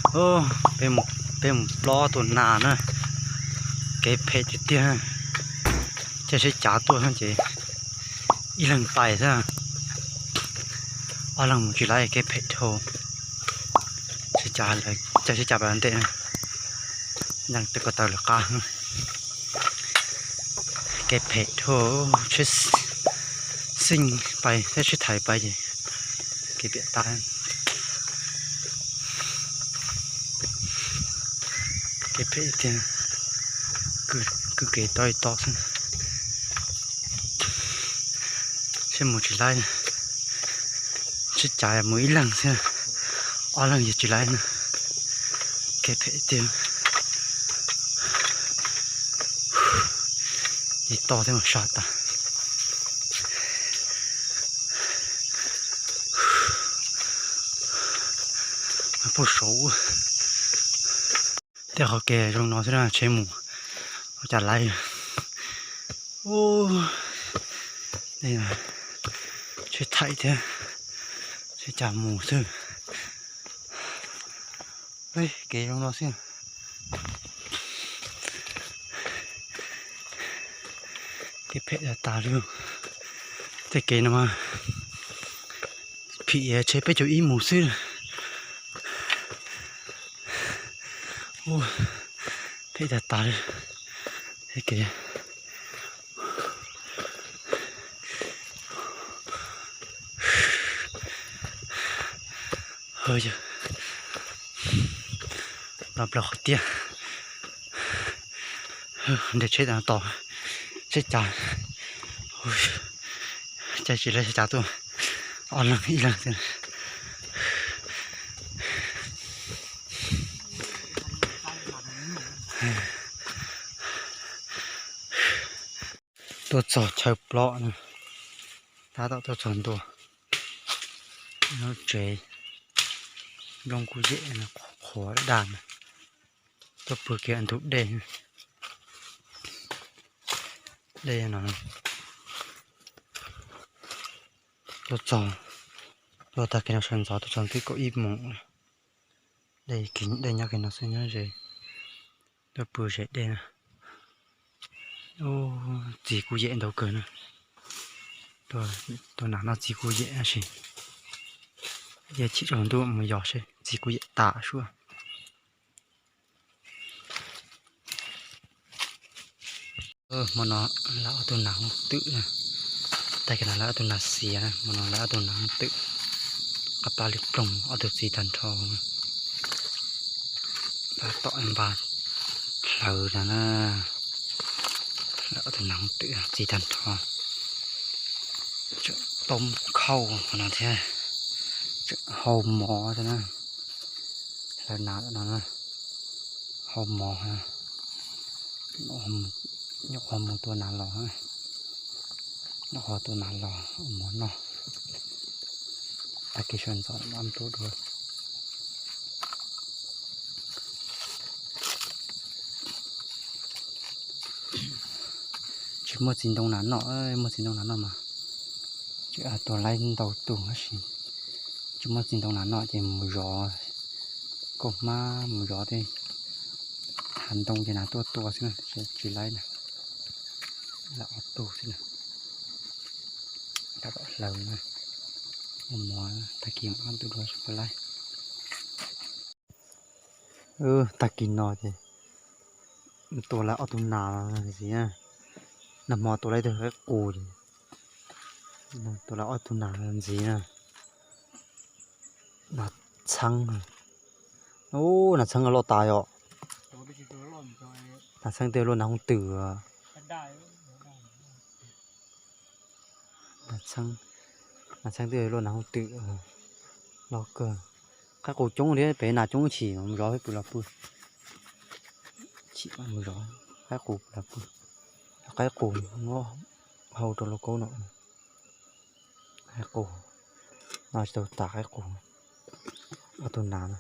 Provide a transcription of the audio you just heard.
Peb mus plob tus nas na, kev phem tiag tiag. Caij tsheb cav tuaj ces ib leeg pais xwb, ob leeg mus tsis laib, kev phem dhau. Caij tsheb cav pais ntej, yeej tej ko taw lawv qab. Kev phem dhau, tsheb xeej pais thiab tsheb thais pais ces kev piam tas. Kev phem tiag, kwj kev to to xwb. Tsheb mus tsis laib, tsheb cav mus ib leeg xwb, ob leeg yog tsis laib na. Kev phem tiag, yeej to thiab mas sab tas. Puag saud, tej qhov kev zoo no xwb na, tsheb mus ua cas laib. Tsheb thais thiab tsheb cav mus xwb. Kev zoo no xwb. Kev phem tas tas li. Tej kev no mas phim tsheb peb caug ib mus xwb. Phem tas tas li. Tej kev no plaws qhov tiaj, nres tsheb tos, tsheb cav, caij tsis laib tsheb cav tuaj, ob leeg ib leeg xwb. Tuaj txog chaw plob na, tab tom tuaj txog ntua lub tsev, nplooj kuj yem qhuav daj na. Tuaj pw kiag ntug dej, dej no. Tuaj txog, tuaj tag kis no sawv ntxov tuaj txog twb kaum ib moos. Dej nyob kiag no xwb, nyob ze, tuaj pw ze dej na. Txiv kuj yem ntau kawg na. Tus nas no txiv kuj yem tab sis, cia chim rau ntuj mus yos seb, txiv kuj yem tas suab. Hmo no lawv ob tug nas hooj twm na, tag kis no lawv ob tug nas xiav na, hmo no lawv ob tug nas hooj twm, qab plab li ploog, ob tug txiv tag nrho. Npaj tom npaj hlawv no na, lawv ob tug nas hooj twm txiv tag nrho. Tseem toob khauj qhov no thiab, tseem hau mov thiab na. Hlawv nas no na, hau mov, nyuam qhuav mus tua nas los, nyuam qhuav tua nas los ua mov noj. Tag kis sawv ntxov mam tuaj dua. Tsis muaj txiv ntoo nas noj, muaj txiv ntoo nas noj mas tsis tua laib ntau tug tab sis, tsis muaj txiv ntoo nas noj ces mus zov, kaus hmab mus zov tej hav ntoo ces nas tuaj tua xwb, tsis laib na. Lawv ob tug xwb na, tab tom hlawv na, ua mov, tag kis mam tuaj dua tsis laib. Tag kis no ces tua lawv ob tug nas ntxiv na. Nag hmo tua lawv ib tug qaib qus, tua lawv ob tug nas ntxiv na. Nas txheeb, nas txheeb loj tas yom. Nas txheeb twb luaj nas hooj twm. Nas txheeb twb luaj nas hooj twm, loj kawg. Qaib qus coob thiab, pem nas coob chim, mus zov pw los pw. Chim mus zov, qaib qus los pw. Qaib qus muab hau rau lauj kaub no. Qaib qus no tsis tau tas qaib qus. Ob tug nas no.